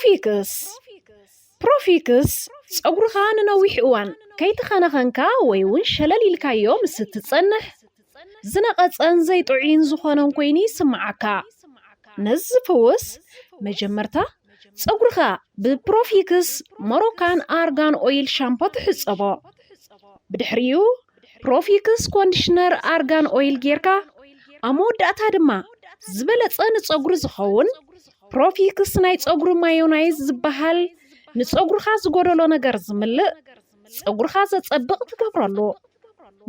ፕሮፊክስ። ፕሮፊክስ ጸጉርኻ ንነዊሕ እዋን ከይተኸናኸንካ ወይ እውን ሸለል ኢልካዮ ምስ እትጸንሕ ዝነቐጸን ዘይጥዑይን ዝኾነን ኮይኑ ይስምዓካ። ነዚ ዝፍውስ መጀመርታ ጸጉርኻ ብፕሮፊክስ ሞሮካን ኣርጋን ኦይል ሻምፖ ትሕጸቦ። ብድሕሪኡ ፕሮፊክስ ኮንዲሽነር ኣርጋን ኦይል ጌርካ ኣብ መወዳእታ ድማ ዝበለጸ ንጸጉሪ ዝኸውን ፕሮፊክስ ናይ ጸጉሪ ማዮናይዝ ዝበሃል ንጸጉርኻ ዝጎደሎ ነገር ዝምልእ ጸጉርኻ ዘጸብቕ ትገብረሉ።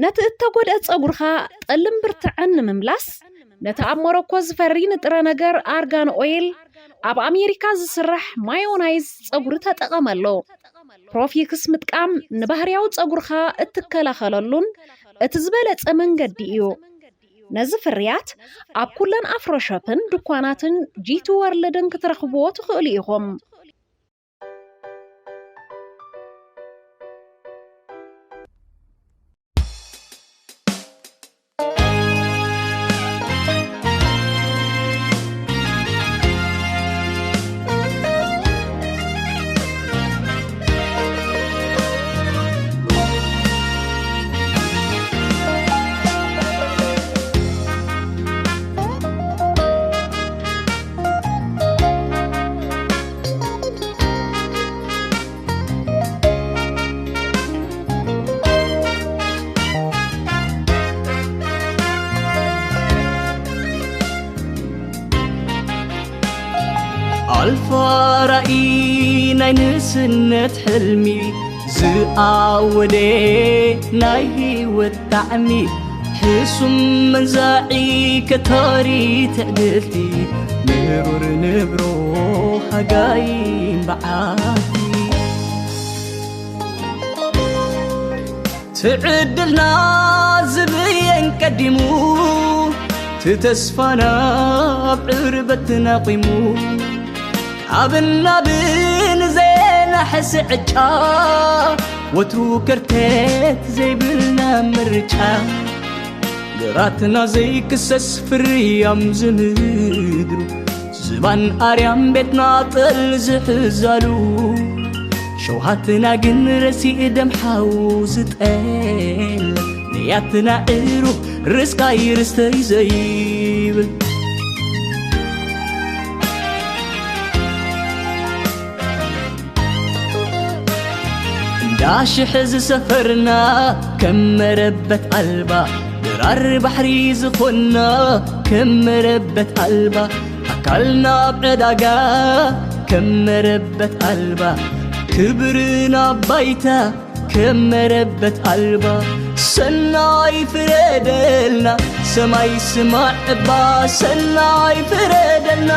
ነቲ እተጎድአ ጸጉርኻ ጠልን ብርትዐን ንምምላስ ነቲ ኣብ ሞሮኮ ዝፈሪ ንጥረ ነገር ኣርጋን ኦይል ኣብ ኣሜሪካ ዝስራሕ ማዮናይዝ ጸጉሪ ተጠቐመሉ። ፕሮፊክስ ምጥቃም ንባህርያዊ ጸጉርኻ እትከላኸለሉን እቲ ዝበለጸ መንገዲ እዩ። ነዚ ፍርያት ኣብ ኩለን ኣፍሮ ሾፕን ድኳናትን ጂቲ ወርልድን ክትረኽብዎ ትኽእሉ ኢኹም። ኣልፋ ራእይ ናይ ንእስነት ሕልሚ ዝኣወደ ናይ ህይወት ጣዕሚ ሕሱም መንዛዒ ከታሪ ትዕድልቲ ምሩር ንብሮ ሃጋይ በዓቲ ትዕድልና ዝብየን ቀዲሙ ትተስፋና ኣብ ዕርበት ናቂሙ ካብ ናብን ዘናሕስ ዕጫ ወትሩ ከርተት ዘይብልና ምርጫ ግራትና ዘይክሰስ ፍርያም ዝምድሩ ዝባን ኣርያም ቤትና ጠል ዝሕዛሉ ሸውሃትና ግን ረሲእ ደም ሓው ዝጠል ንያትና ዕሩ ርስካይ ርስተይ ዘይብል እንዳ ሽሕ ዝሰፈርና ከም መረበት ኣልባ ድራር ባሕሪ ዝኾንና ከም መረበት ኣልባ ኣካልና ኣብ ዕዳጋ ከም መረበት ኣልባ ክብርና ባይታ ከም መረበት ኣልባ ሰናይ ፍረደልና ሰማይ ስማዕ እባ ሰናይ ፍረደልና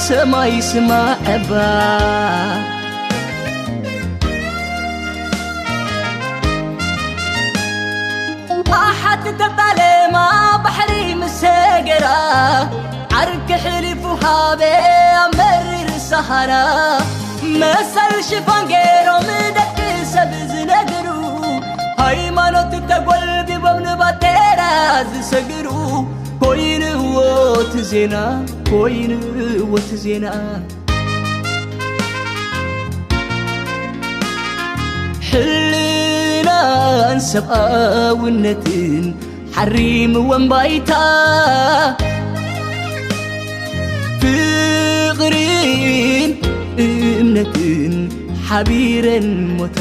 ሰማይ ስማዕ እባ ኣሓት ተጣለማ ባሕሪ ምስ ሰገራ ዓርኪ ሕሊፉ ሃበ ኣብ መሪር ሰሃራ መሰል ሽፋን ገይሮም ደቂ ሰብ ዝነግሩ ሃይማኖት ተጎልቢቦም ንባቴራ ዝሰግሩ ኮይንዎ እቲ ዜና ኮይንዎ እቲ ዜና ሕልናን ሰብኣውነትን ሓሪምወን ባይታ ፍቕርን እምነትን ሓቢረን ሞታ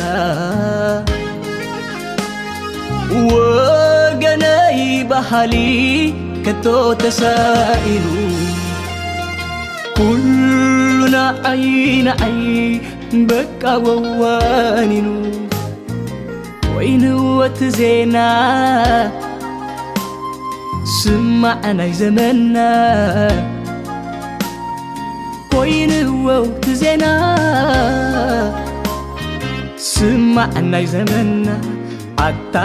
ወገነይ ባህሊ ከቶ ተሳኢኑ ኩሉ ንዓይ ንዓይ በቃ ወዋኒኑ ኮይንዎ እቲ ዜና ስማዕ ናይ ዘመንና ኮይንዎ እቲ ዜና ስማዕ ናይ ዘመንና ኣታ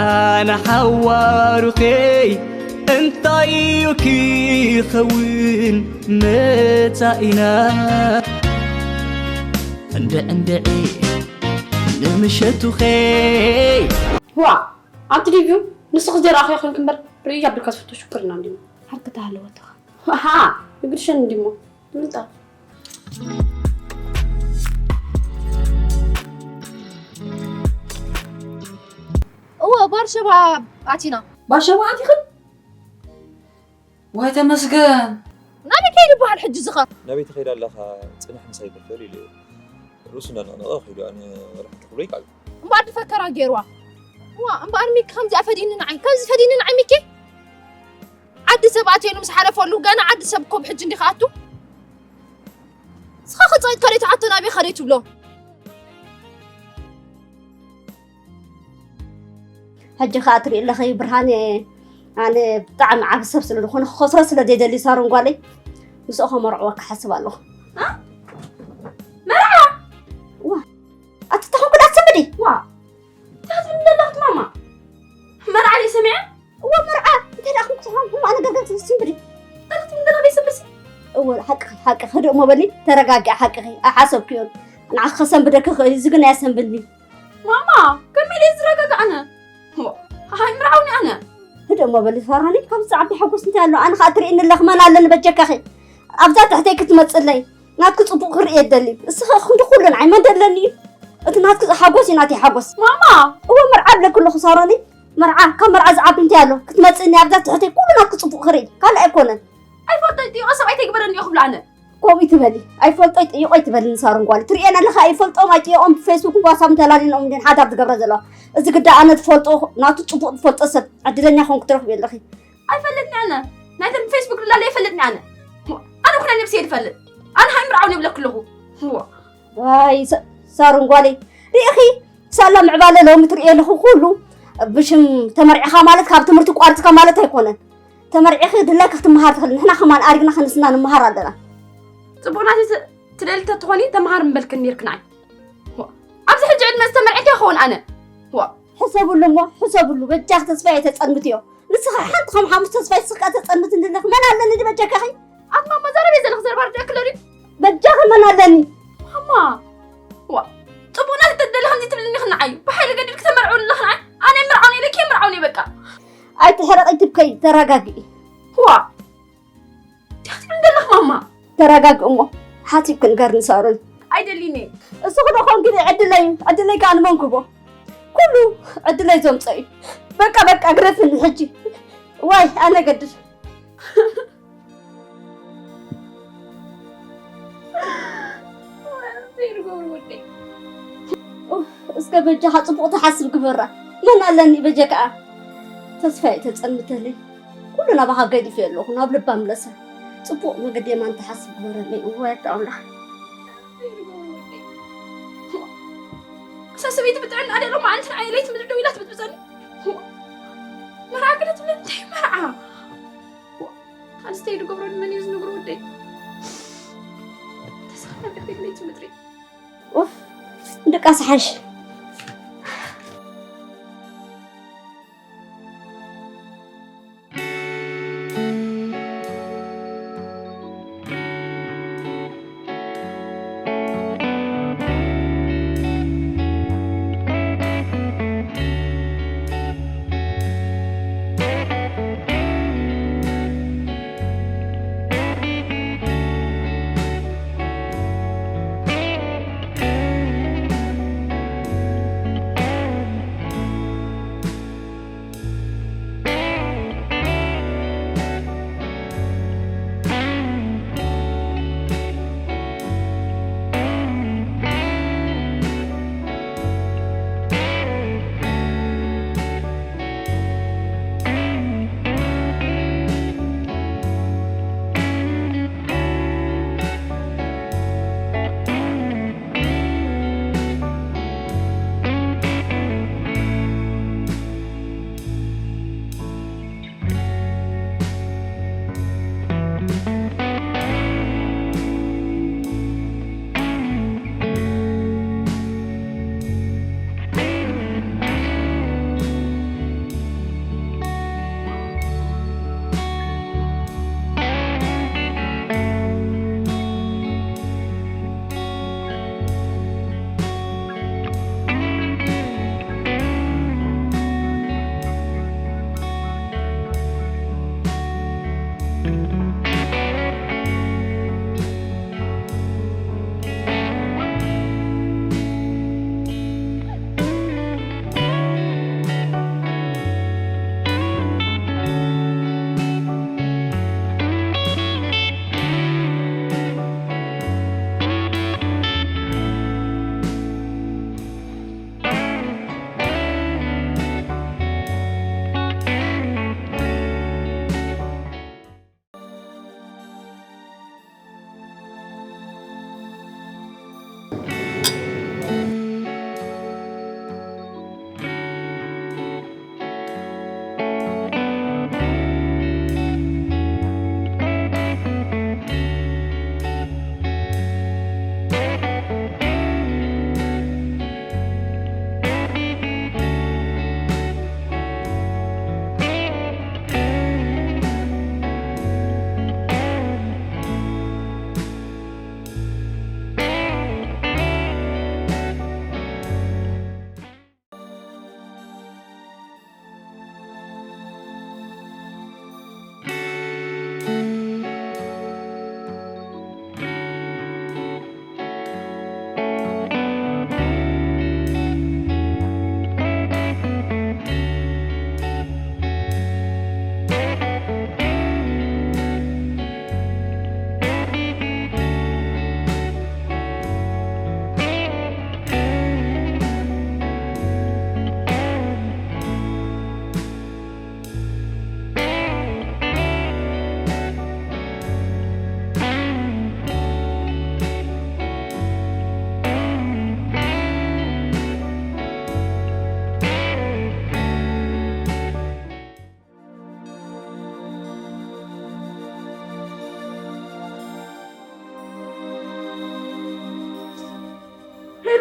ንሓዋሩኸይ እንታይ እዩ ክኸውን መጻኢና እንድዕንድዒ ንምሸቱኸይ ዋ ኣንቲ ዲቪዩ ንስኺ ዝደረኣኽዮ ኮንክ እምበር ርእያ ብልካ ዝፈቶ ሽኩርና እንዲሞ ሓቂ ተሃለወትኻ ሃ ይግድሸን እንዲሞ ምንጣፍ ሸባ ኣቲና። ባሸባ ኣቲኽን? ዋይ ተመስገን። ናበይ ከይድ ይበሃል ሕጂ ዝኸ? ናበይ ትኸይድ ኣለኻ? ጽንሕ ምሳይ ክፈል ኢሉ እዩ። ርእሱ እናነቕነቐ ኸይዱ፣ ኣነ ወላ ሓንቲ ክብሎ ይከኣል። እምበኣር ድፈከራ ገይርዋ። ዋ፣ እምበኣር ሚኪ ከምዚኣ ፈዲኒ ንዓይ፣ ከምዚ ፈዲኒ ንዓይ ሚኪ? ዓዲ ሰብ ኣትየሉ ምስ ሓለፈሉ፣ ገና ዓዲ ሰብ እኮ ብሕጂ እንዲኻ ኣቱ? ንስኻ ክጻይት ከደይ ትኣቱ ናበይ ከደይ ትብሎ? ሕጂ ከኣ ትርኢ ኣለኺ ብርሃነ፣ ኣነ ብጣዕሚ ዓቢ ሰብ ስለ ዝኾነ ክኸስሮ ስለ ዘይደሊ ሳሮን ጓለይ፣ ምስኡ ከመርዕወካ ሓስብ ኣለኹ። እ? መርዓ? ዋ፣ ኣቲ ተኾንኩ ዳትሰምዲ? ዋ፣ እንታይ ክትብሊ ዘለኽት ማማ? መርዓ ድዩ ሰሚዐ? እዋ መርዓ፣ እንታይ ደኣ ክንኩ ተኾንኩም ኣነ ገርገር ትብስምብዲ? እንታይ ክትብሊ ዘለኽት ዘይሰምብሲ? እወ፣ ሓቅኺ፣ ሓቅኺ፣ ህድእ እሞ በሊ፣ ተረጋግዒ፣ ሓቅኺ፣ ኣይሓሰብክዮን። ንዓኺ ከሰንብደኪ ክእል፣ እዚ ግን ኣየሰንብድኒ። ማማ፣ ከመይ ኢለ ዝረጋጋእ ኣነ? ዋ፣ ሃይ ምርዓውኒ ኣነ። ህድእ እሞ በሊ ሳሮኒ፣ ካብዚ ዝዓቢ ሓጎስ እንታይ ኣሎ? ኣነ ኸኣ ትርእይኒ ኣለኺ፣ መን ኣለኒ በጀካኺ? ኣብዛ ትሕተይ ክትመጽለይ፣ ናትኪ ጽቡቕ ክርኢ የደሊ። እስኺ ክንዲ ኩሉ ንዓይ መን ደለኒ እዩ? እቲ ናትኪ ሓጎስ እዩ ናተይ ሓጎስ። ማማ! እወ መርዓ እብለኪ ኣለኹ ሳሮኒ፣ መርዓ፣ ካብ መርዓ ዝዓቢ እንታይ ኣሎ? ክትመጽእኒ ኣብዛ ትሕተይ ኩሉ ናትኪ ጽቡቕ ክርኢ፣ ካልእ ኣይኮነን። ኣይፈልጦ ይጥይቆ ሰብኣይ ተይግበረኒ እዩ ክብሎ ኣነ። ከምኡ ትበሊ። ኣይፈልጦ ይጥይቆ ይትበሊ ንሳሮን ጓል። ትርእየን ኣለኻ ኣይፈልጦም ኣይጥይቆም ብፌስቡክን ብዋትሳፕን ተላሊኖም እንድን ሓዳር ዝገብራ ዘለዋ። እዚ ግዳ ኣነ ዝፈልጦ ናቱ ጽቡቕ ዝፈልጦ ሰብ ዕድለኛ ኮንኩ ትረኽቢ ኣለኺ። ኣይፈልጥኒ ኣነ። ናይተን ብፌስቡክ ዝላለ ኣይፈልጥኒ ኣነ። ኣነ ኩነ ነብሲ እየ ዝፈልጥ። ኣነ ሃይምርዓውን ይብለክ ኣለኹ። ዋ። ዋይ፣ ሰ-፣ ሳሮን ጓለይ። ርኢኺ፣ ሳላ ምዕባለ ሎሚ ትርእየ ኣለኹ ኩሉ ብሽም ተመርዒኻ ማለት ካብ ትምህርቲ ቋርጽካ ማለት ኣይኮነን። ተመርዒኺ ድላይኪ ክትመሃር ትኽእል። ንሕና ከማን ኣሪግና ክንስና ንምሃር ኣለና። ጽቡቕ ናተይ ተ-፣ ትደሊ ተትኾኒ ተመሃር ምበልክን ኔርክ ንዓይ። ዋ፣ ኣብዚ ሕጂ ዕድመ ዝተመርዐ እንታይ ይኸውን ኣነ? ዋ። ሕሰብሉ እሞ፣ ሕሰብሉ። በጃኺ ተስፋ ኣይተጸልምትዮ። ንስኺ ሓንቲ ከም ሓሙስ ተስፋ ይስካ ተጸልምት እንድለኺ መን ኣለኒ ድበጃካኺ? ኣቲ ማማ ዘረብ እየ ዘለኺ ዘረባ ርዳእኪ ኣሎ ድዩ? በጃኺ መን ኣለኒ? ማማ፣ ዋ፣ ጽቡቕና ትደሊ ከምዚ ትብልኒ ኽንዓይ። ብሓይሊ ገዲድኪ ተመርዕውኒ ኣለኺ ንዓይ። ኣነ ምርዓውኒ ኢለኪ ምርዓውኒ በቃ። ኣይትሕረቒ ትብከይ፣ ተረጋግኢ። ዋ፣ እንታይ ክትብሊ ዘለኺ ማማ? ተረጋግእ እሞ ሓሲብኪ ንገርኒ ሳሮን። ኣይደልይን እየ። እስኺ ዶ ኾንኪ ዕድለይ፣ ዕድለይ ከኣ ንመን ክቦ? ኩሉ ዕድለይ ዘምጸ እዩ። በቃ በቃ ግደፍኒ ሕጂ። ዋይ ኣነ ገድል። ኡፍ፣ እስከ በጃኻ ጽቡቕ ትሓስብ ግበራ። መን ኣለኒ በጀ ከኣ? ተስፋ እየ ተጸንብተለይ። ኩሉ ናባኻ ገዲፈ ኣለኹ፣ ናብ ልባ ምለሰ። ጽቡቕ መገዲ የማን ትሓስብ ግበረለይ። እዋይ ኣታ ኣምላኽ። እዛ ሰበይቲ ብጥዕና ደሎ መዓልቲ ንዓይ ለይቲ ምድሪ ደው ኢላ ትብጥብጸኒ። መርዓ ገለ ትብለኒ እንታይ መርዓ? ኣንስተይ ዝገብሮ ንመን እዩ ዝነግሮ ወደይ? ተሳኺ ነገር ቤት ለይቲ ምድሪ። ኡፍ፣ ድቃስ ሓሽ።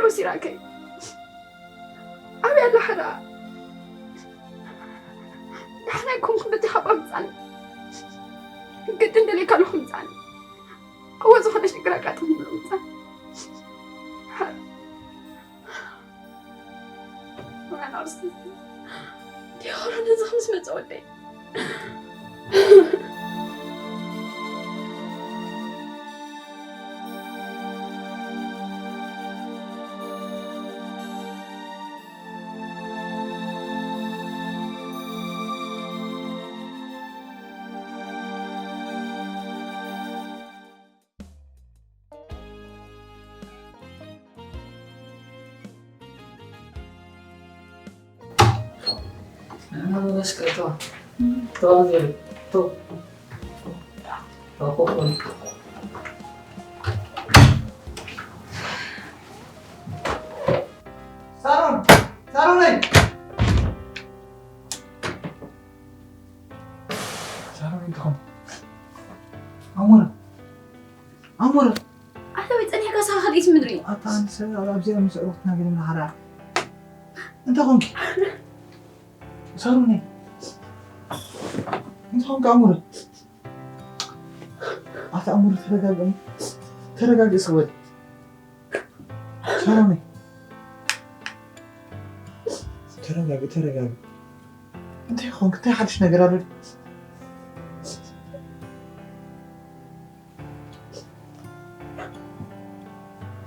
ወሲራከይ ዓብያ ኣላ ሓዳ። ደሓናይ ኮንኩ በቲ ካብ ኣምጻኒ ግድን ደልየካ ኣለኹ ምጻኒ። እወ ዝኾነ ሽግር ኣጋጥም ምጻኒ። ዲያቆን ነዚ ምስ መጸ ወደይ ሳሮን! ሳሮነይ! ሳሮነይ፣ እንታይ ኾንኪ? ኣሞረ! ኣሞረ! ኣታ ወይ ጸኒሕካ ሳኻ ከዲስ ምድሪ። ኣታ ኣንሰ ኣብዚኣ ምስ ዕሩኽትና ገለ ምናሓራ። እንታይ ኾንኪ? ሳሮነይ! እንታይ ኾንኪ ኣሞረ? ኣታ ኣሞረ ተረጋግእ። ተረጋግእ እስኪ በል። ሳሮነይ። ተረጋግእ፣ ተረጋግእ። እንታይ ኾንኪ? እንታይ ሓድሽ ነገር ኣሎ?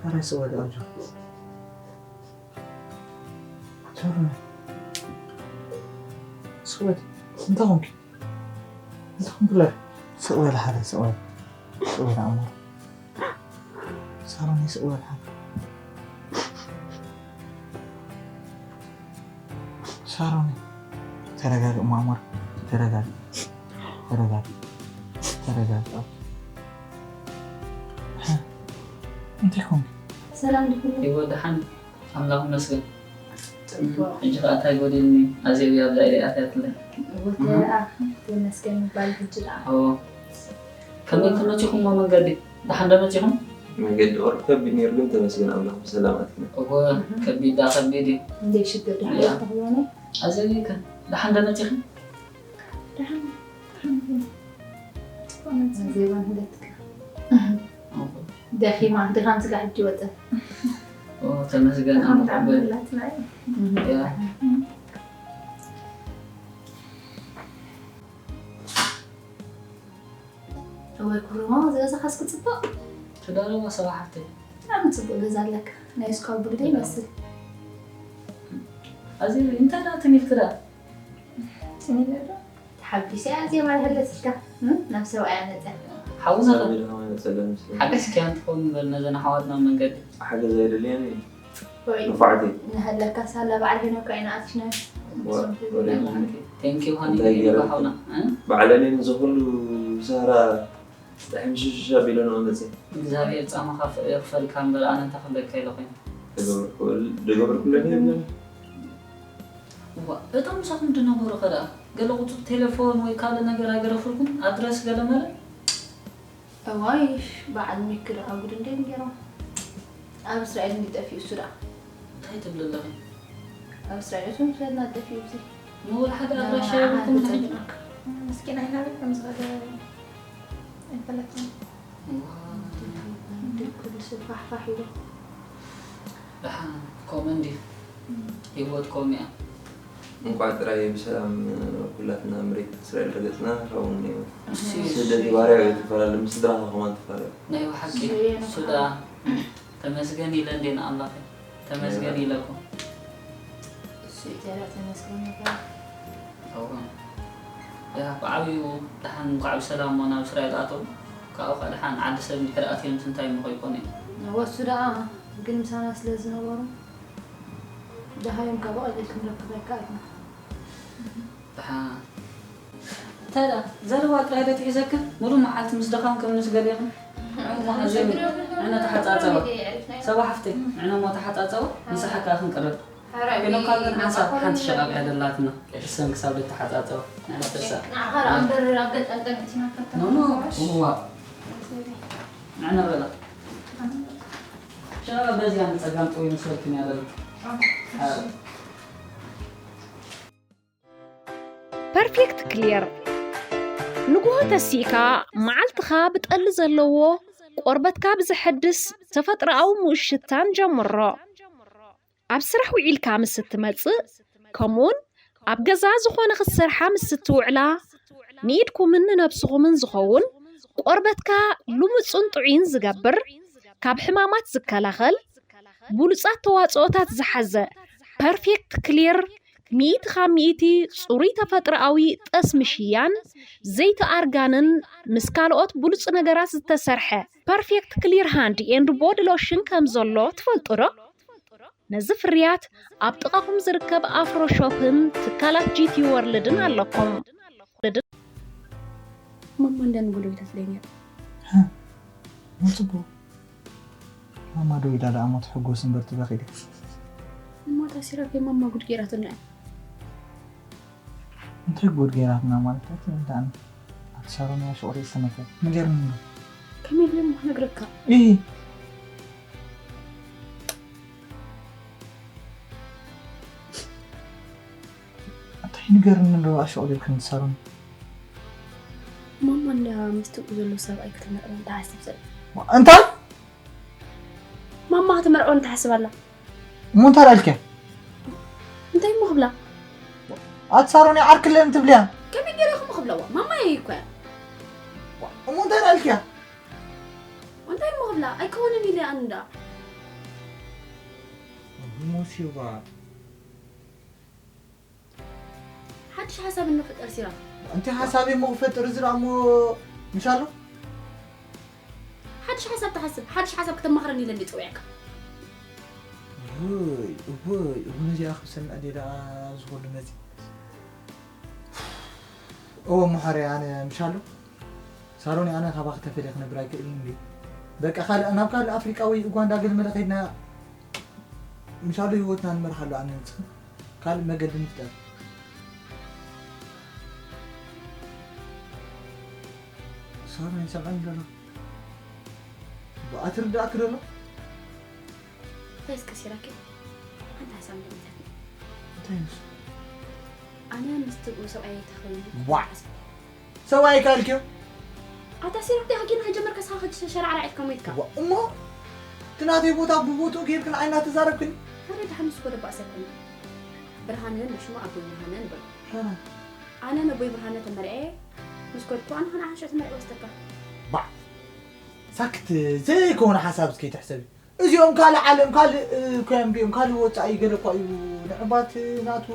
ኣረ ስወድ ኣጆ። ሶሪ። ስወድ። እንታይ ኾንኪ? እንታይ ኾንኪ? ስወድ ሓደ ስወድ። ስወድ ኣሞ። ሳሮን ስወድ ሓደ። ሳሮን፣ ተረጋግእ ማሙር፣ ተረጋግእ፣ ተረጋግእ፣ ተረጋግእ። እንታይ ኮንክ? ሰላም ድኹም? ይወ ደሓን፣ ኣምላኽ ይመስገን። ጽቡቕ። ሕጂ ኸኣ እንታይ ጎዲልኒ? ኣዜብ እያ ኣብዛ ኢለ ኣትያትለይ። እወ፣ እህ። ተመስገን ምባል ግዲ ደኣ። እዎ። ከመይ ከመጺኹም መንገዲ? ደሓን ዶ መጺኹም? መንገዲ ቁሩብ ከቢድ ነይሩ፣ ግን ተመስገን ኣምላኽ ብሰላም ኣቲና። እወ፣ እህ። ከቢድ ደኣ ከቢድ እዩ። እንዴ ሽግር ደሓን እያ። ተኽዮነ? ኣዘቢከ፣ ደሓን ዶ መጺኺ? ደሓን፣ ደሓን። ጽቡቕ መጺ። ኣዜባ ንህለትካ። እወ። ደኺማ፣ ድኻም ስጋ ሕጂ ወጸ። ኦ፣ ተመስገን ኣምላኽ በል። እያ። እወ፣ ኩርማ፣ እዚ ገዛኻስ ክጽብቕ። ትዳረዋ ሰባ ሓፍተይ። ብጣዕሚ ጽቡቕ ገዛ ኣለካ። ናይ ስኳብ ብርደ ይመስል። ኣዚ እንታይ ደኣ ትም ኢልኪ ደኣ? ትም ኢለ ዶ? ተሓጒሰ እያ ዜማ ዝህለትልካ። እም? ናብ ሰብኣያ መጸ። ሓውና ኸ? ሰብኣይ ድማ መጸ ለምስለ። ሓገዝኪ ኣንትኾን እምበር ነዘን ኣሕዋትና ኣብ መንገዲ። ሓገዝ ኣይደልያን እዩ። ወይ ንፉዓተይ። ንሃለካ ሳላ በዓል ሄኖክ ኣይንኣትሽናዮ። ዋ፣ ንሶም ወደ ትብሉ። Thank you፣ ሃኒ እንታይ ገይረ? ሓውና። እ? ባዕለንን እዚ ኩሉ ሰህራ ሕምሽሽ ኣቢለንኦ መጺኤ። እግዚኣብሔር ጻማኻ ይኽፈልካ እምበር ኣነ እንታይ ክብለካ ኢለ ኮይነ። ዝገበርኩ-፣ ዝገበርኩለኒ የብለኒ። እዋ፣ እቶም ምሳኹም ዝነበሩ ኸ ደኣ? ገለ ቁጽሪ ቴሌፎን ወይ ካልእ ነገር ኣይገደፉልኩም? ኣድረስ ገለ መለ? እዋይ፣ በዓል ሚኪ ደኣ ጉድ እንዴ ነይሮም። ኣብ እስራኤል እንዲ ጠፊኡ እሱ ደኣ። እንታይ ትብሊ ኣለኺ? ኣብ እስራኤል እሱ ምስለና ጠፊኡ እዚ። ንወላ ሓደ ኣድራሻ የብልኩም ንዓኻ ሕጂ? ዝጸልኣካ። ምስኪን ኣይናበይ ከም ዝኸደ ኣይፈለጥን። እዋ። እንዲ ኩሉ ሰብ ፋሕፋሕ ኢሉ። ደሓን፣ ከምኡ እንድዩ። እም። ህይወት ከምኡ እያ። እንቋዕ ጥራይ ብሰላም ኩላትና መሬት እስራኤል ረገጽና፣ ካብኡ እኒኦ። እሺ። ስደት ባርያ እዩ ትፈላለ፣ ምስ ስድራኻ ከማን ትፈላለ። ናይ ብሓቂ፣ እሱ እየ እሱ ነፋ። ደኣ ተመስገን ኢለ እንዴ ንኣምላኸይ። ተመስገን እያ። ኢለ እኮ። እሱ እዩ ዝያዳ ተመስገን ይበል። እወ። ደኣ ብዓብዩ ደሓን እንቋዕ ብሰላም እሞ ናብ እስራኤል ኣተው። ካብኡ ኸኣ ደሓን ዓዲ ሰብ እንድሕር ኣትዮም እንታይ እሞ ከይኮነ እዩ። እወ፣ እሱ ደኣ ግን ምሳና ስለ ዝነበሩ፣ ደሃዮም ካብ ብቐሊል ክንረክብ ኣይከኣልናን። ደሓን። እንታይ ደኣ፣ ዘረባ ጥራይ ዶ ትሒዘክን? ሙሉእ መዓልቲ ምስ ደኻምክን ምስ ገሌኽን? ንዑ እሞ ኣዜብ፣ ንዕነ ተሓጻጸባ። ሰባ ሓፍተይ፣ ንዕነ እሞ ተሓጻጸባ፣ ምሳሕ ከኣ ክንቅረብ። ሄኖካ ግን ሓንሳብ ሓንቲ ሸቓቕ እያ ደላትና። እሰን ክሳብ ልተሓጻጸባ። ንዕነ ተሳ-፣ ንዓኻ ደኣ እምበር ኣብ ገጠር ጠንጢትና ኖ፣ ኖ፣ እዋ። ንዕነ በላ። ሸራ በዚያ ንጸጋም ጥዊ መስለክን ያለሉ። ፐርፌክት ክሊር ንጉሆ ተሲእካ መዓልትኻ ብጠሊ ዘለዎ ቆርበትካ ብዘሐድስ ተፈጥሮኣዊ ምኡሽታን ጀምሮ። ኣብ ስራሕ ውዒልካ ምስ እትመጽእ ከምኡውን ኣብ ገዛ ዝኾነ ክትሰርሓ ምስ እትውዕላ ንኢድኩምን ንነብስኹምን ዝኸውን ቆርበትካ ልሙጽን ጥዑይን ዝገብር ካብ ሕማማት ዝከላኸል ብሉጻት ተዋፅኦታት ዝሓዘ ፐርፌክት ክሊር ሚእቲ ካብ ሚእቲ ፅሩይ ተፈጥሮኣዊ ጠስሚ ሽያን ዘይቲ ኣርጋንን ምስ ካልኦት ብሉፅ ነገራት ዝተሰርሐ ፐርፌክት ክሊር ሃንድ ኤንድ ቦዲ ሎሽን ከም ዘሎ ትፈልጡ ዶ? ነዚ ፍርያት ኣብ ጥቓኹም ዝርከብ ኣፍሮ ሾፕን ትካላት ጂቲ ወርልድን ኣለኩም። ማማ እንዳ ንጉዶ ይተፍለኛ ምን ጽቡቕ ማማ ዶ ኢላ ደኣ ሞ ትሕጎስ እምበር ትበኺ ድያ እሞ ታሲራ ከ ማማ ጉድ ገይራትና እያ እንታይ ጉድ ገይራትና ማለት እንታይ እንታይ ኣንቲ ሳሮን እያ ሽቑሪ ዝተመተ ንገርኒ እንዶ ከመይ ኢለ እሞ ክነግረካ እይ እንታይ ንገርኒ እንዶ ኣሽቑሪ ኢልክን ሳሮን ማማ እንዳ ምስ ትብኡ ዘሎ ሰብኣይ ክትምዕረን ትሓስብ ዘላ እንታይ ማማ ክትምርዖ እንትሓስብ ኣላ እሞ እንታይ ኣልክያ እንታይ እሞ ክብላ ኣቲ ሳሮን ዓርክለን ትብልያ ከመይ ገይረ ክም ክብለዋ ማማ እየ እኮ እያ እሞ እንታይ ኣልክያ እንታይ እሞ ክብላ ኣይከውንን ኢለ ኣንዳ ሙሲባ ሓድሽ ሓሳብ እንፈጠር ሲራ እንታይ ሓሳብ እሞ ክፈጥር እዚ ደኣ እሞ ምሻሎ ሓድሽ ሓሳብ ትሓስብ ሓድሽ ሓሳብ ክተማኽረኒ ኢለ እንዲ ፀዊዐካ ውይ ውይ እቡ ነዚኣ ክሰምዕ ደ ደኣ ዝኾሉ መፂ እዎ መሓሪ ኣነ ምሻሎ ሳሮን ኣነ ካባኺ ተፈልየ ክነብር ኣይክእልን እንዲ በቃ ካልእ ናብ ካልእ ኣፍሪቃ ወይ ኡጋንዳ ገለ መለ ከይድና ምሻሎ ህይወትና ንመርሓሉ ኣነ ንስኽን ካልእ መገዲ ንፍጠር ሳሮን ይሰምዐኒ ደሎ ብኣትርዳእክ ደሎ እንታይ እስከ ሲራኪ ሓንቲ ሓሳብ እንደምታት እንታይ ንሱ ኣነ ምስ ትብኡ ሰብኣይ ተኽብኒ ዋዕ ሰብኣይ ካልክዮ ኣታ ሲራክ ዲኻ ኪን ከጀመርከ ስኻ ኸጅ ሸራዕራዒት ከመይትካ እሞ እቲ ናተይ ቦታ ብቦትኡ ጌርክን ዓይና ተዛረብክን ሓደ ድሓን ምስ ኮደ ባእሰ ይኮነ ብርሃነ ንሽሙ ኣቦይ ብርሃነ ንበል ኣነ ነቦይ ብርሃነ ተመርዐ ምስ ኮድኩ ኣነ ከነ ሓንሸ ተመርዐ ወስተካ ባዕ ሳክት ዘይኮነ ሓሳብ እስከ ይትሕሰብ እዚኦም ካልእ ዓለም ካልእ ኮዮም ድዮም ካልእ ወፃኢ ገለ እኳ እዩ ንዕባት ናቱ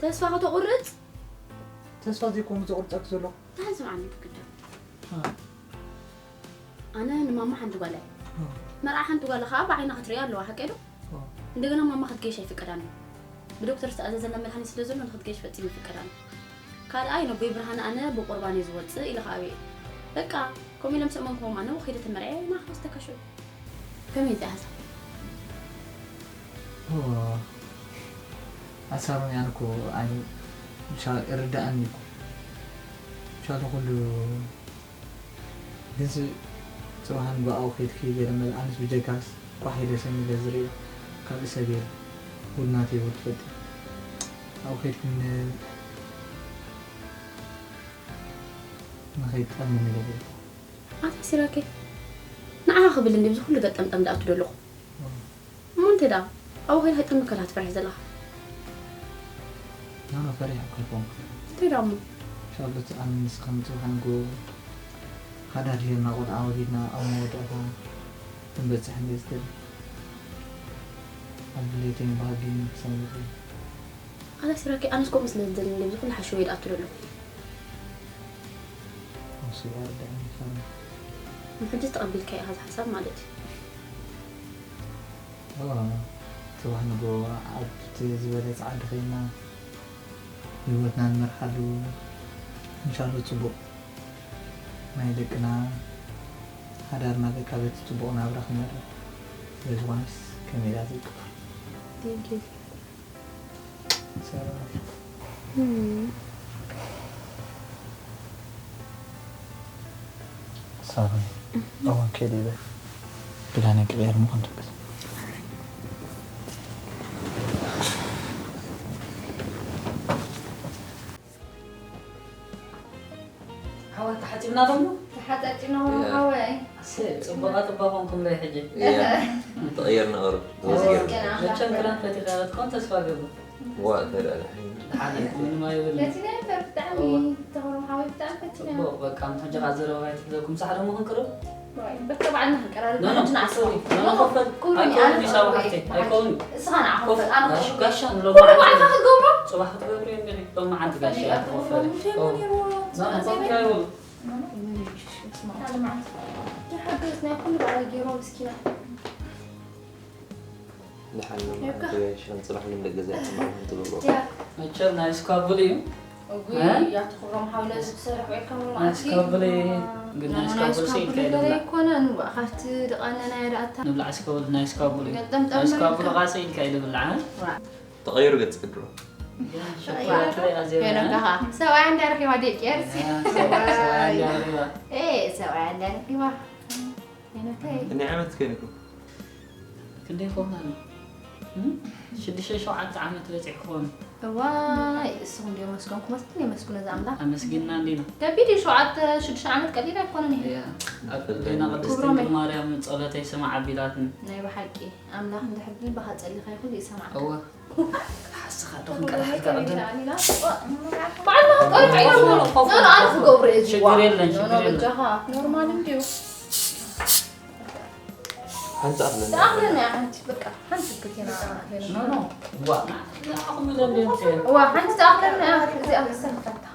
ተስፋ ከተቑርፅ ተስፋ ዘይኮኑ ዘቑርፀክ ዘሎ እንታይ ስምዓኒ ብግዳ ኣነ ንማማ ሓንቲ ጓል እየ መርዓ ሓንቲ ጓል ከዓ ብዓይና ክትርኢ ኣለዋ ሓቀ ዶ እንደገና ማማ ክትገይሽ ኣይፍቀዳን ብዶክተር ዝተኣዘዘላ መድሃኒት ስለ ዘሎ ንክትገይሽ ፈፂሙ ይፍቀዳን ካልኣይ ነቦይ ብርሃነ ኣነ ብቁርባን እዩ ዝወፅእ ኢለ ከዓ ብየ በቃ ከምኡ ኢሎም ሰእመንክዎም ኣነ ወኺደ ተመርዐ ናክወስተካሽዑ ከመይ ዝኣዛ ኣሳሮን ያን እኮ ኣይ ምሻ እርዳእኒ እኮ ምሻ ኩሉ ግንስ ጽባሃን ብኣው ከይድኪ ገለ መለ ኣንስ ብጀካስ ኳሕ ኢለ ሰሚለ ዝርኢ ካልእ ሰብ የለ ኩሉ ናተይ ወድ ትፈልጥ ኣብኡ ከይድኪ ንኸይጠምኒ ገለ ኣታ ሲራኬ ንዓ ክብል እንዲ ብዚ ኩሉ ገጠምጠም ደኣ ትደለኹ እሞ እንተ ደኣ ኣብኡ ከይዳ ከይጠምከ ደኣ ትፈርሒ ዘለኻ ናና ፈሪሕ እኮ ኣይኮንኩ እንታይ ደኣ እሞ ሻሎት ኣነ ንስኻ ምጽባሕ ንጎ ሓዳር ሂብና ቆልዓ ወሊድና ኣብ መወዳእታ ክንበጽሕ እንደ ዝደሊ ኣብ ድሌተይን ባህግን ክሰምር ኣታ ሲራኬ ኣነስ ከምኡ ስለ ዝደሊ እንዲ ብዚ ኩሉ ሓሸወ ደኣ ትደለኹ ንሱ ይርዳእኒ ይኸውን ንሕጂ ተቐቢልካዮ ኢኻ እዚ ሓሳብ ማለት እዩ እዋ ጽባሕ ንግሆ ኣብቲ ዝበለጸ ዓዲ ኸይድና ህይወትና ንመርሓሉ። እንሻሎ ጽቡቕ ናይ ደቅና ሓዳርና በቃ በቲ ጽቡቕ ናብራ ክመርሕ። ስለዝኾነስ ከመይ ኢላ ዘይቅቡል። Thank you። ሰላም። ሳሮን፣ እዋን ከይደ ይበል። ክዳነይ ክቕየር ምዃን ትብል። ሓወይ ተሓጺብና ዶ እሞ? ተሓጻጺብና ዶ እሞ ሓወይ? እሰይ፣ ጽቡቓት እባ ኾንኩም ሎይ ሕጂ። እያ። ተቐየርና ቁሩብ። ተመስገን ኣምላኽ። መቸም ክዳን ፈቲኻ ክትኮን ተስፋ እገብር። ዋእ፣ እንታይ ደኣ ድሓን። ድሓን ምንም ኣይብልን። ፈቲና እምበር ብጣዕሚ እወ። ተኽብሮም ሓወይ ብጣዕሚ ፈቲና። ጽቡቕ፣ በቃ፣ ሕጂ ኸኣ ዘረባ ኣይትሕዘኩም። ምሳሕ ደሞ ክንቅርብ? ዋይ፣ በቃ ባዕልና ክንቀራረብ ኖ፣ ኖ፣ ናትና ኣስባ። ኖ፣ ኖ፣ ክፈል። ቁሩብ ኣይኮኑን፣ ኣነ ይሳቡ ሓወይ፣ ሓፍተይ፣ ኣይኮኑን። እስኻ ንዓ ኮፍ፣ ክፈል፣ ኣነ ጋሽ-፣ ክፈል። ጋሻ ንብሎ ኩሉ መዓልቲ ባዕልኻ ክትገብሮ? ጽባሕ ክትገብሪ እንዲኺ፣ ሎም መዓልቲ ጋሻ እያ ትኸፈል። ኖ፣ ኖ፣ ኮፍ ኣይበሉ። ተሓገዝ፣ ናይ ኩሉ ባዕላ ገይሮ፣ ምስኪና። ደሓን ነው ማለት እዩ። ሻን ጽባሕ ግን ደገ ዘይኣትማን ትብሎ። ያ። መቸም ናይ እስካቡል እዩ። እጉይ፣ እ? ያትኹሮም ሓውለ ዝሰርሕ ወይ ከም ናይ እስካቡል እዩ። ግን ናይ ናይ እስካቡል ስኢልካ እስካቡል ይብላዕ። ኣይኮነን፣ ዋ፣ ካብቲ ድቓነ ናይ ዳእታ። ንብላዕ እስካቡል፣ ናይ እስካቡል እዩ። ገጠም ናይ እስካቡል ጠምጠም። ቃ ስኢልካ ይብላዕ፣ እ? ዋ። ተቐይሩ ገጽ ቅድሮ። ያ፣ ሸኮላት ላይ ኣዜብ፣ እ? ሄኖካኻ። ሰብኣያ እንዳረኺባ ደቂ ኤርሲ። ያ፣ ሰብኣያ፣ ሰብኣያ እንዳረኺባ። ኤ፣ ሰብኣያ እንዳረኺባ። ሄኖከይ። እኔ ዓመት ከይንኩም። ክንደይ ክኸውን ኣሎ? እም? ሽዱሽተ ሸውዓተ ዓመት በጺሑ ክኸውን። እዋይ፣ እስኹም ድዮ መስገንኩም፣ እስኹም የመስግኖ እዛ ኣምላኽ። ኣመስጊንና እንዲና። ከቢድ እዩ፣ ሸውዓተ፣ ሽዱሽተ ዓመት ቀሊል ኣይኮነን እዩ። እያ። ኣብ ሕሊና ቅድስቲ ክብሮም ድንግል እዩ። ማርያም ጸሎተይ ስማዕ ኣቢላትኒ። ናይ ብሓቂ ኣምላኽ እንድሕር ብልብኻ ጸሊኻ ይኹን ይሰማዕካ። እወ። ሓስኻ ዶ ክንቀላሕ ኢልካ ቅድም? ባዕልና ክንቀርብ ኣይኮነን። ኖ፣ ኖ፣ ኣነ ክገብሮ እየ ዝዋ። ችግር የለን፣ ኖ፣ ኖ፣ ችግር የለን። በጃኻ። ኖርማል እንድዩ። ሓንቲ ኣኽለና። ተኣኽለና እያ ሓንቲ፣ በቃ፣ ሓንቲ ክትክና። ኖ፣ ኖ። ዋ፣ ንዓኹም ኢለ እንድየ። ዋ፣ ሓንቲ ተኣኽለና እያ፣ እዚኣ ክሰንፈታ።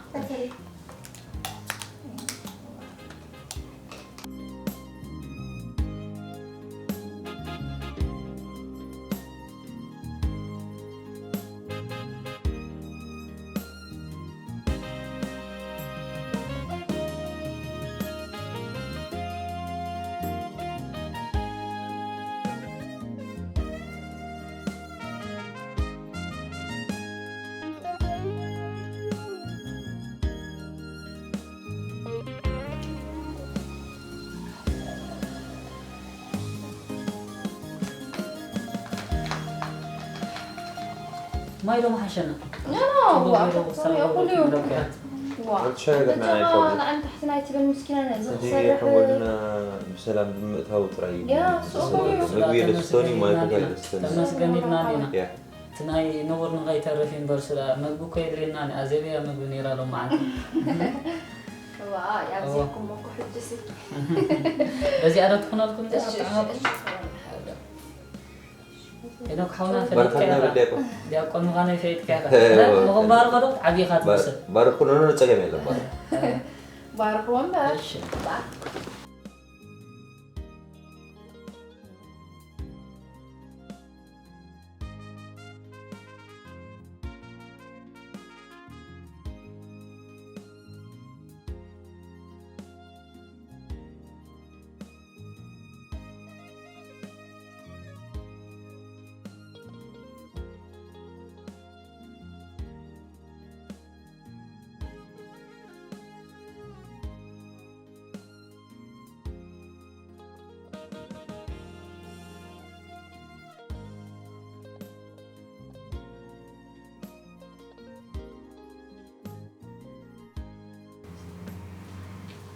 ማይ ዶ መሓሸና? ኖ፣ ኖ፣ ዋ፣ ዋ፣ ዋ። ንዓን ታሕቲ ናይ ትብል ምስኪና ነዚ ሕጂ ክሰርሕ። ሓወልና ብሰላም ብምእታው ጥራይ እዩ። ያ፣ እሱ እኮ እዩ። ምግቢ የደስቶን እዩ፣ ማይ እኮ የደስቶን እዩ። ተመስገን ኢልና ኢና። ያ። እቲ ናይ ነውር ንኸይተርፍ እዩ እምበር ስለ መግቢ እኮ የድልየና፣ ንኣዜብ እያ መግቢ ነይራ ሎም መዓልቲ። እዋ፣ ያብዚኩም እኮ ሕጅሲ። በዚኣ ዶ ትኾነልኩም እዚኣ እሺ፣ እሺ፣ ጥዕናኩም? እሺ፣ ትኾን። ሄኖክ ሓውና ፈሊጥካ ባርካልና ኢኻ። በል ዲያቆን። ዲያቆን ምዃነይ ፈሊጥካ ኢኻ። እወ። ምኽባር ኸዶ ዓቢ ኢኻ ትመስል። ባርኩ፣ ኖ፣ ኖ፣ ጸገም የለን፣ ባርኩ። ባርኩ ወንበር። እሺ።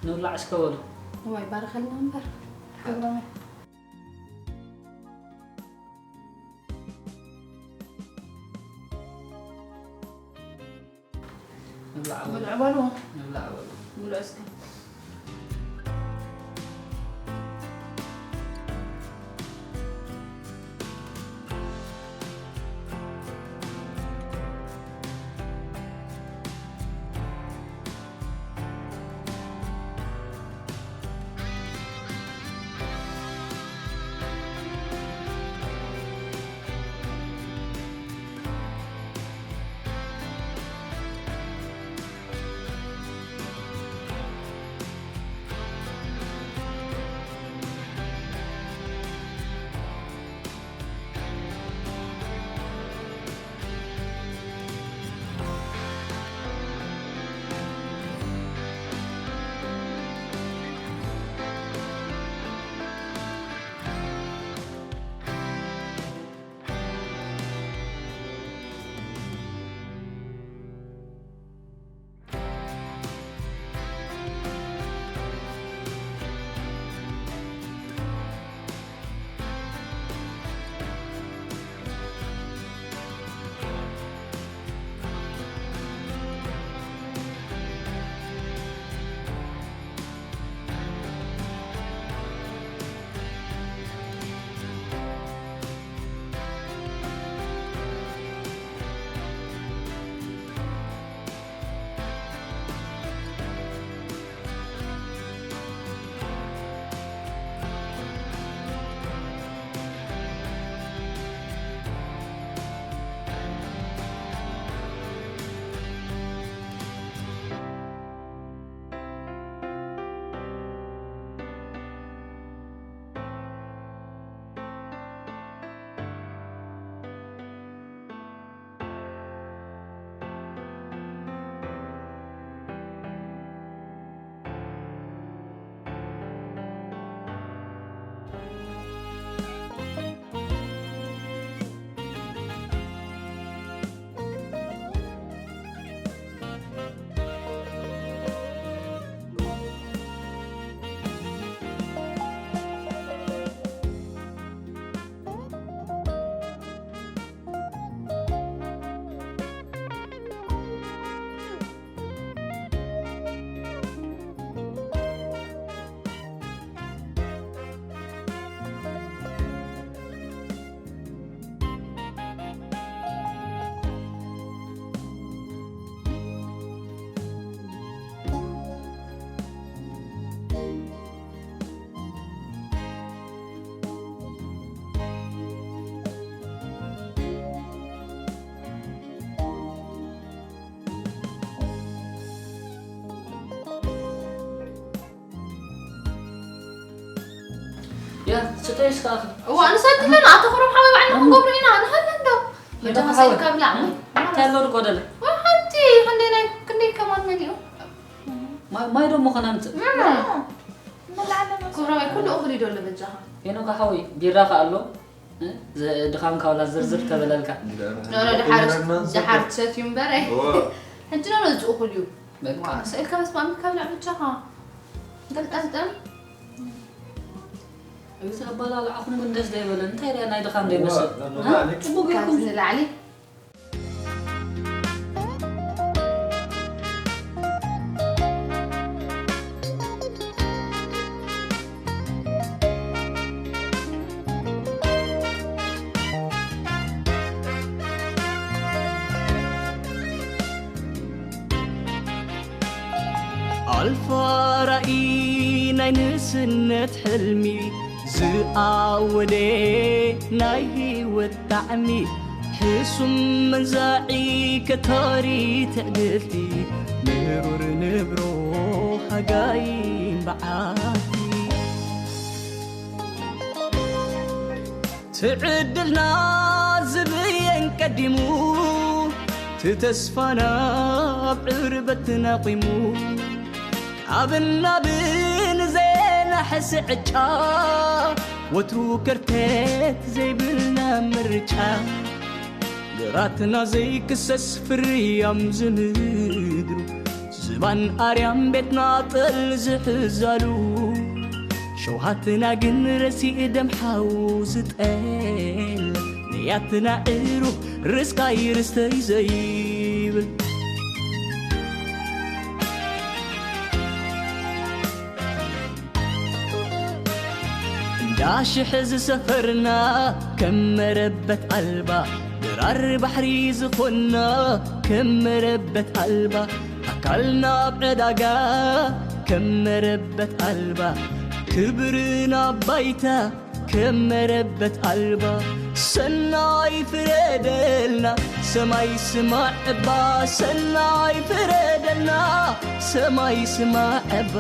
ንብላዕ እስከ በሉ። እዋይ ባርኸልና እምበር። ክብሮም። ንብላዕ በሉ። ብልዕ በሉ። ንብላዕ በሉ። ብልዕ እስከ። ያ ስተይ እስከ ኣኸ እዋ ንሰትለን ኣቶ ክሮም ሓወይ ባዕልና ክንገብሮ ኢና ንኸለ እንዶ መጃኻ ሓወይ። ሰልካ ብላዕ እንታይ ኣሎ ድጎደለ ሓንቲ ክንደይ ናይ ክንደይ ከማን መሊኡ ማይ ማይ ደሞ ከነምጽእ ክብራዊ ኩሉ እኽሊ ዶ ኣሎ በጃኻ ሄኖካ ሓወይ ቢራ ከ ኣሎ እ? ዘ- ድኻም ካውላ ዝርዝር ተበለልካ ኖ ኖ ድሓር ድሓር ትሰትዩ እምበር ሕጂ ኖ ኖ ዝእኹል እዩ በቃ ስእልካ በስ ማሚ ካብ ላዕ ብቻኻ ገልጠምጠም እዚ ኣባላልዓኹም ግን ደስ ዘይበለ እንታይ ሪያ ናይ ድኻም ዘይመስል ጽቡቅ ካብዚ ገይርኩም ንላዕሊ ኣልፋ ራእይ ናይ ንእስነት ሕልሚ ዝኣወደ ናይ ህይወት ጣዕሚ ሕሱም መንዛዒ ከታሪ ትዕግልቲ ምሩር ንብሮ ሃጋይ በዓቲ ትዕድልና ዝብየን ቀዲሙ ትተስፋና ኣብ ዕርበት ናቂሙ ካብ ናብን ዜናሕስ ዕጫ ወትሩ ከርተት ዘይብልና ምርጫ ግራትና ዘይክሰስ ፍርያም ዝምድሩ ዝባን ኣርያም ቤትና ጠል ዝሕዛሉ ሸውሃትና ግን ረሲእ ደም ሓው ዝጠል ንያትና ዕሩብ ርስቃይ ርስተይ ዘይብል እንዳ ሽሕ ዝሰፈርና ከም መረበት ኣልባ ድራር ባሕሪ ዝኾንና ከም መረበት ኣልባ ኣካልና ኣብ ዕዳጋ ከም መረበት ኣልባ ክብርና ባይታ ከም መረበት ኣልባ ሰናይ ፍረደልና ሰማይ ስማዕ እባ ሰናይ ፍረደልና ሰማይ ስማዕ እባ